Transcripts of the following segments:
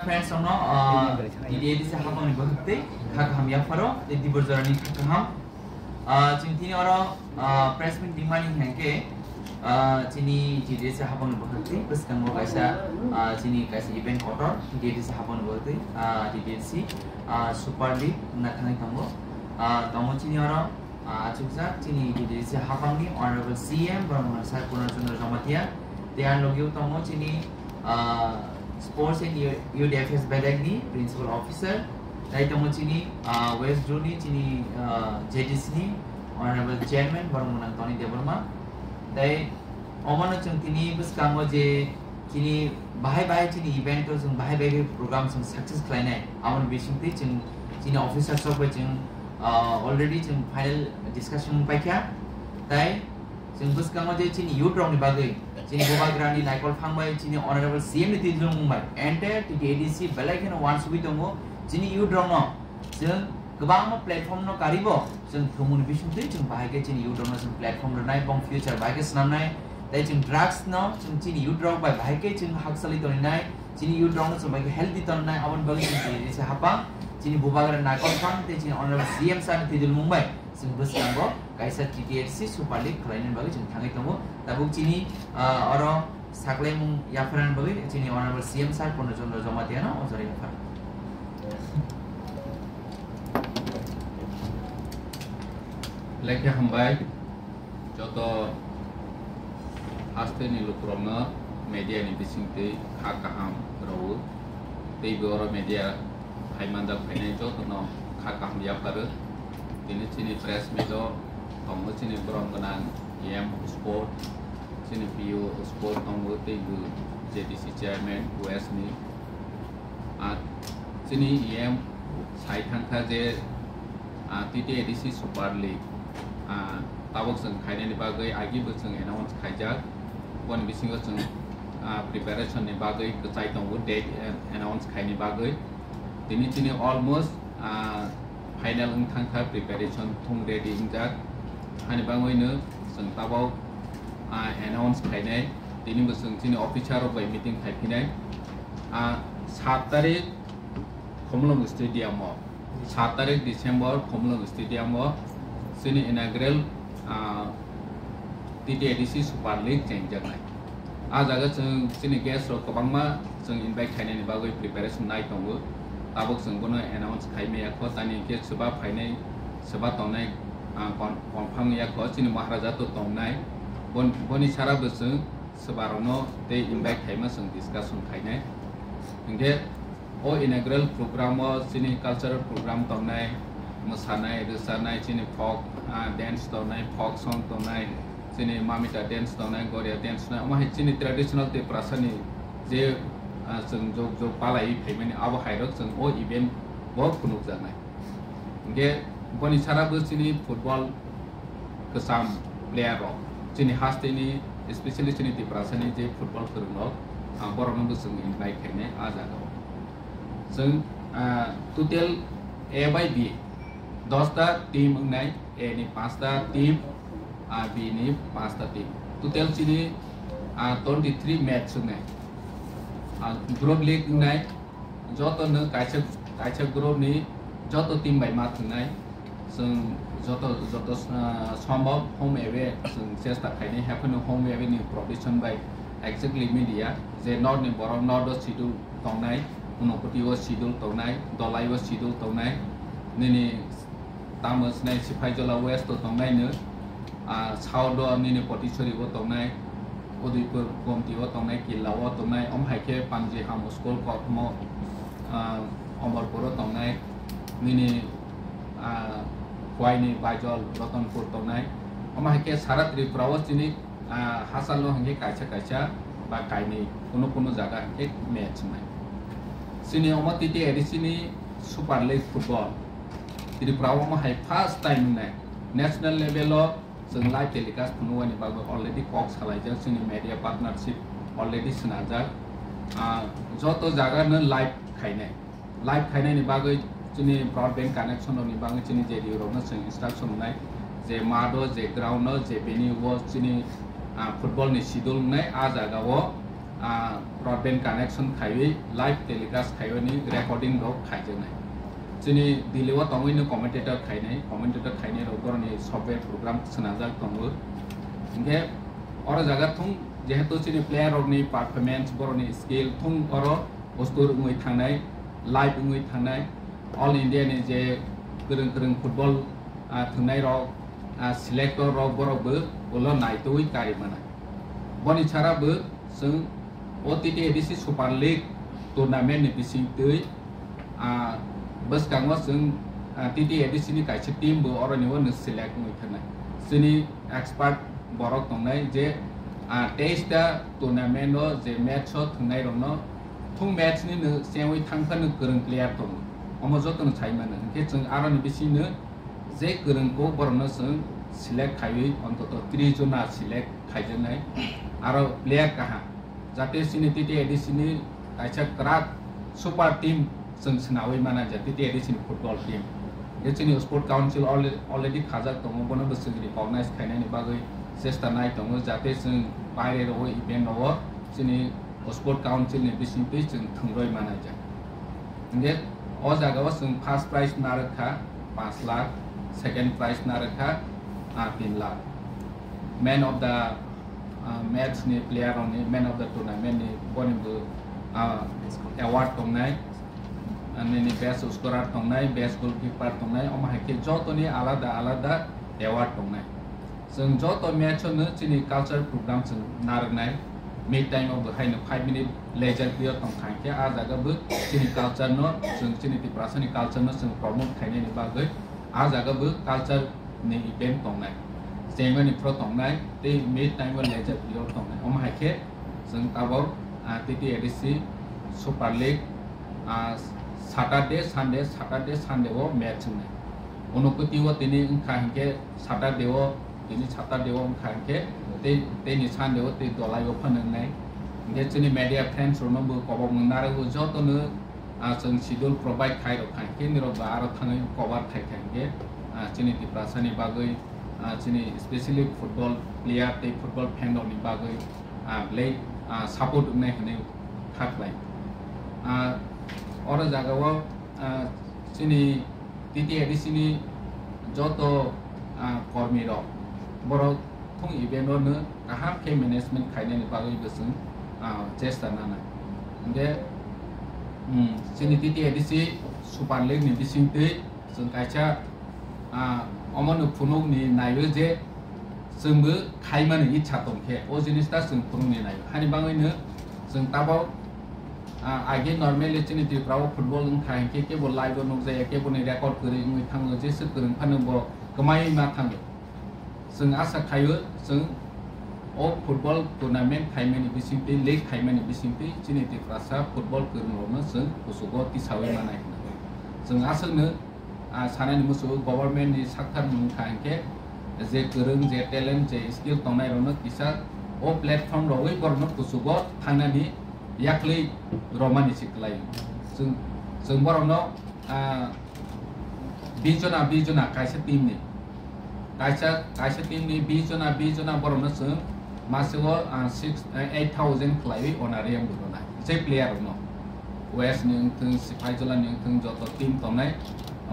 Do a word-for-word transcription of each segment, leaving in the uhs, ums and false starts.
Friends rokno, ah, T T A D C hapangni bwkhak tei kha kaham yapharo tei dibor jorani kha kaham. Ah, chwng tini oro, ah, press meet ringmani hinkhe, ah, chini T T A D C hapangni bwkhak tei bwskango kaisa, ah, chini kaisa event kotor T T A D C hapangni bwkhak tei, ah, T T A D C, ah, Super League wngna thangwi tongo. Ah, tongo chini oro, ah, achukjak chini T T A D C hapangni Honorable C M Boromgwnang Sir Purna Chandra Jamatia, tei ang logio tongo chini, ah, Sports and Youth Affairs Bedekni Principal Officer, tei tongo chini, ah, West Zone ni chini, ah, J D C ni Honorable Chairman Boromgwnang Tony Debbarma, tei omono chwng tini bwskango je chini bahai bahai chini event o chwng bahai bahai program chwng success khlainai, aboni bisingtwi chwng chini officers rok bai chwng, ah, already chwng final discussion paikha, tei chwng bwskango je chini youth rokni bagwi chini bubagrani Naikol Phang bai chini Honorable C M ni twijlwngmung bai entire T T A D C belai kheno uansugwi tongo. Chini youth rokno chwng kwbangma platform no karibo chwng thumuni bisingtwi chwng bahai khe chini youth rokno chwng platform rwnai, bong future bahai khe swnamnai, tei chwng drugs no chwng chini youth rok bai bahai khe chwng hakchalwi toninai, chini youth rokno chwng bahai khe healthy toninai, aboni bagwi chwng chini se hapang chini bubagra Naikol Phang tei chini Honorable C M sir ni twijlwngmung bai chwng bwskango kaisa T T A D C Super League khlainani bagwi chwng thangwi tongo. Tabuk chini, ah, oro saklaimung yapharnani bagwi chini Honorable C M sir Purna Chandra Jamatia no o jora yaphar. Lekha hambai joto hasteni lukurokno media ni bisingtwi kha kaham rwo tei bo oro media phaimanjak phainai jotono kha kaham yapharo. Tini chini press meet o tongo chini borom gwnang E M sport, chini P O sport tongo tei bo J D C chairman West ni. Ah, chini E M sai thangkha je, ah, T T A D C Super League, ah, tabok chwng khainani bagwi agi bo chwng announce khaijak. Boni bisingo chwng, ah, preparation ni bagwi kwchai tongo, date, eh, announce khaini bagwi. Tini chini almost, ah, final wng thangkha, preparation thung ready wngjak. Hani bagwino chwng tabok, ah, announce khainai. Tini bo chwng chini officer rok bai meeting khaiphinai. Ah, sat tarik Khumulwng Stadium o, sat tarik December Khumulwng Stadium o chini inaugural, ah, T T A D C Super League chengjaknai. Ah jaga chwng chini guest rok kwbangma chwng invite khainani bagwi preparation nai tongo. Tabuk chwng bono announce khai maya kho, tani hwnkhe swba phainai, swba tongnai, ah, con-, confirm ya kho, chini Maharaja to tongnai. Bon-, boni sara bo chwng swbarokno tei invite khaima chwng discussion khainai. Hwnkhe o inaugural program o chini cultural program tongnai, mwsanai, rwchanai, chini folk, ah, dance tongnai, folk song tongnai, chini mamita dance tongnai, goria dance tongnai, omo hai chini traditional Tiprasani je, ah, chwng jog jog palaiwi phaimani abo hairok chwng o event bo phunukjaknai. Hwnkhe boni sara bo chini football kwcham player rok, chini hasteni, especially chini Tiprasani je football kwrwng rok, ah, borokno bo chwng invite khainai ah jaga o. Chwng, ah, total A bai B, dosta team wngnai, A ni panchta team, ah, B ni panchta team. Total chini, ah, twenty three match wngnai. Ah, group league wngnai, joto no kaisa, kaisa group ni joto team bai ma thwngnai. Chwng joto, joto, ah, sombhob home away chwng chesta khainai, haphano home away ni provision bai exactly media je north ni borok north o schedule tongnai, Unakoti o schedule tongnai, Dolai o schedule tongnai, nini tamo sinai Sipaijola West o tongnai no, ah, south o nini Potisori o tongnai, Udaipur Gomti o tongnai, Killa o tongnai, omo hai khe Panji Ham School Kokmo, ah, Omorpur o tongnai, nini, ah, Khowai ni Baijol Ratanpur tongnai, omo hai khe sara Tripura o chini, ah, hachal o hwnkhe kaisa kaisa ba kainwi kuno kuno jaga hwnkhe match wngnai. Chini omo T T A D C ni Super League football Tripura o omo hai first time wngnai. National level o chwng live telecast phunuknani bagwi already kok salaijak, chini media partnership already swnajak. Ah, joto jaga no live khainai. Live khainani bagwi chini broadband connection rokni bagwi chini J D U rokno chwng instruction wngnai je math o, je ground o, je venue o chini, ah, football ni schedule wngnai, ah jaga o ah, broadband connection khaiwi live telecast khaiwi ni recording rok khaijaknai. Chini Delhi o tongwi no commentator khainai, commentator khainai rok boroni software program swnajak tongo. Hinkhe oro jaga thung jehetu chini player rokni performance, boroni skill thung oro ustur wngwi thangnai, live wngwi thangnai, All India ni je kwrwng kwrwng football, ah, thwngnai rok, ah, selector rok borok bo ulo naitugwi kari mana. Boni sara bo chwng o T T A D C Super League tournament ni bisingtwi, ah, bwskango chwng, ah, T T A D C ni kaisa team bo oroni o nwng select wngwi thangnai. Chini expert borok tongnai je, ah, teis ta tournament o je match o thwngnai rokno thung match ni nwng chengwi thangkha nwng kwrwng player tongo. Omo jotono sai mano. Hinkhe chwng aroni bisingno je kwrwng kok borokno chwng select khaiwi ontoto tris jona select khaijaknai. Aro player kaham. Jate chini T T A D C ni kaisa kwrak super team chwng swnawi mana je T T A D C ni football team. Je chini sport council alre-, already khajak tongo, bono bo chwng recognize khainani bagwi chesta nai tongo, jate chwng baire rogo event rogo chini sport council ni bisingtwi chwng thwngrwi manai jak. Hinkhe o jaga o chwng first prize narwk kha panch lakh, second prize narwk kha, ah, tin lakh. Man of the, ah, match ni player rokni, man of the tournament ni boni bo, ah, award tongnai. Ah, nini best scorer tongnai, best goalkeeper tongnai, omo hai khe jotoni alada alada award tongnai. Chwng joto match o no chini culture program chwng narwknai. Mid time o bo haino five minute leisure period tong kha hinkhe, ah jaga bo chini culture no, chwng chini Tiprasa ni culture no chwng promote khainani bagwi ah jaga bo culture ni event tongnai, chengmani phro tongnai, tei mid time o leisure period tongnai. Omo hai khe chwng tabok, ah, T T A D C Super League, ah, Saturday, Sunday, Saturday, Sunday o match wngnai. Unukoti o tini wngkha hinkhe Saturday o, tini Saturday o wngkha hinkhe tei, teini Sunday o tei dolai o phano wngnai. Hinkhe chini media friends rokno bo kobok mung narwgo jotono, ah, chwng schedule provide khai rok kha hinkhe nirok bo aro thangwi cover khai kha hinkhe, ah, chini Tiprasa ni bagwi, ah, chini specially football player tei football fan rok ni bagwi, ah, belai, ah, support wngnai hinwi kha khlai. Ah, oro jaga o, ah, chini T T A D C ni joto, ah, kormi rok borok thung event o no kaham khe management khainani bagwi bo chwng, ah, chesta nanai. Hinkhe, hmm, chini T T A D C Super League ni bisingtwi chwng kaisa, ah, omono phunukni naio je chwngbo khaimani ichha tongkhe o jinis ta chwng phunukni naio. Hani bagwino chwng tabok, ah, age normally chini Tripura o football wngkha hinkhe kebo live o nukjaya, keboni record kwrwi wngwi thango, jesa kwrwng phano bo kwmaiwi ma thango. Chwng asa khaio, chwng o football tournament khaimani bisingtwi, league khaimani bisingtwi chini Tiprasa football kwrwngrokno chwng kuchugo tisawi manai hwnwi. Chwng aswkno, ah, sanani muchungo government ni sakthar mung kha hinkhe je kwrwng, je talent, je skill tongnairokno kisa o platform rogwi borokno kuchugo thangnani yaklwi romani se kwlaio. Chwng, chwng borokno, ah, bis jona, bis jona kaisa team ni. Kaisa, kaisa team ni bis jona, bis jona borokno chwng masego, ah, six, eh, eight thousand khwlaiwi honorarium bo rwnai. Je player rokno. West ni wngthung, Sipaijola ni wngthung, joto team tongnai,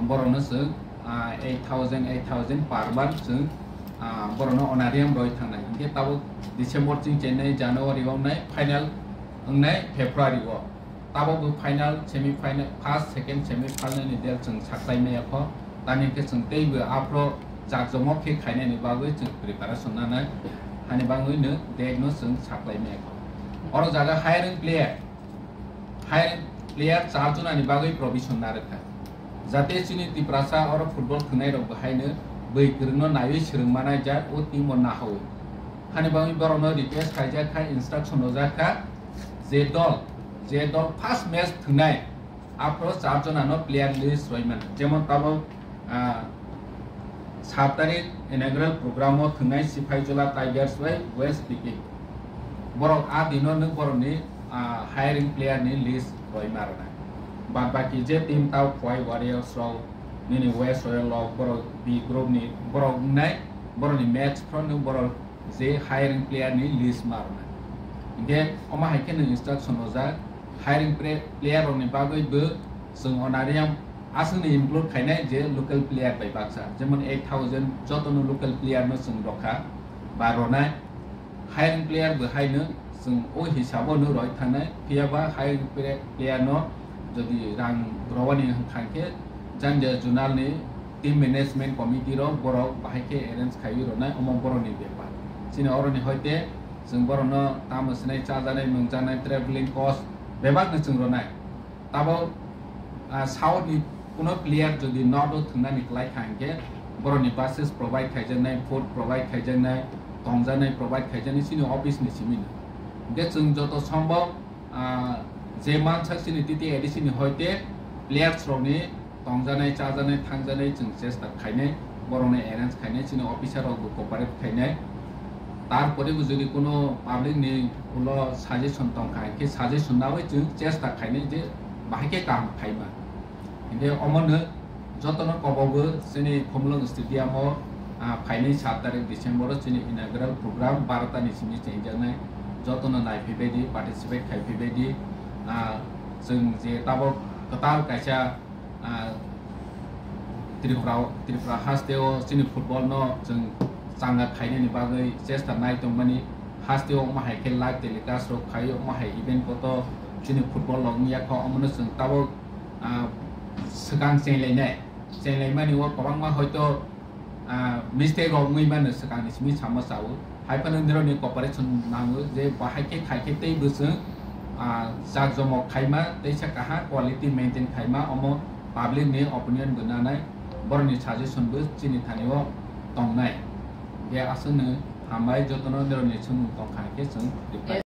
borokno chwng, ah, eight thousand, eight thousand per month chwng, ah, borokno honorarium rwi thangnai. Hinkhe tabuk December chwng chenai, January o wngnai, final wngnai February o. Tabok bo final, semi final, first, second semi final ni date chwng saklai maya kho. Tamni khe chwng teibo aphro jakjomok khe khainani bagwi chwng preparation nanai. Hani bagwi no date no chwng saklai maya kho. Oro jaga hiring player, hiring player char jona ni bagwi provision narwk kha. Jate chini Tiprasa oro football thwngnai rok bo haino bwi kwrwngno naiwi swrwng manai jak o team o nahawi. Hani bagwi borokno request khaijak kha, instruction rojak kha, je dol, je dol first match thwngnai, aphro char jonano player list roi mano. Jemon tabok, ah, sat tarik inaugural program o thwngnai Sipaijola Tigers bai West P K. Borok a dino nwng borokni, ah, hiring player ni list roi ma rwnai. Bad baki je team tao Khowai Warriors rok, nini West Royal rok, borok B group ni borok wngnai, borokni match phro nwng borok je hiring player ni list ma rwnai. Hinkhe omo hai kheno instruction rijak, hiring pre-, player rokni bagwi bo chwng honorarium aswkni include khainai je local player bai baksa, jemon eight thousand jotono local player no chwng rokha ba ronai. Hiring player bo haino chwng o hisabo no roi thangnai, phiya ba hiring pre-, player no jodi rang rowani hwnkha khe janja zonal ni team management committee rok borok bahai khe arrange khaiwi ronai, omo borokni bepar. Chini oroni hoite chwng borokno tamo swnai chajanai, nungjanai, travelling cost bebakno chwng ronai. Tabok, ah, South ni kuno player jodi North o thwngnani kwlai kha hinkhe borokni buses provide khaijaknai, food provide khaijaknai, tongjaknai provide khaijaknai chini office ni simi no. Hinkhe chwng joto sombok, ah, je mansak chini T T A D C ni hoite players rokni tongjanai, chajanai, thangjanai chwng chesta khainai, borokno arrange khainai, chini officer rok bo cooperate khainai. Tarpore bo jodi kuno public ni ulo suggestion tongkha, hinkhe suggestion nawi chwng chesta khainai je bahai khe kaham khaima. Hinkhe omono jotono kobogo chini Khumulwng Stadium o, ah, phainai sat tarik December o chini inaugural program barota ni simi chengjaknai. Jotono naiphaibaidi, participate khaiphaibaidi, ah, chwng je tabok kwtal kaisa, ah, Tripura, Tripura hasteo chini football no chwng changa khainani bagwi chesta nai tongmani, hasteo omo hai khe live telecast rok khaio, omo hai event koto chini football rok wngya kho, omono chwng tabok, ah, swkang chenglai nai, chenglai mani o kwbangma hoito, ah, mistake rok wngwi mano swkangni simi samo chao. Hai phano nirokni cooperation nango je bahai khe khai khe tei bwswng, ah, jak jomok khaima, teisa kaham quality maintain khaima, omo public ni opinion bo nanai, borokni suggestion bo chini thani o tongnai. Je aswkno hambai jotono nirokni swngmung tongkha khe chwng reply.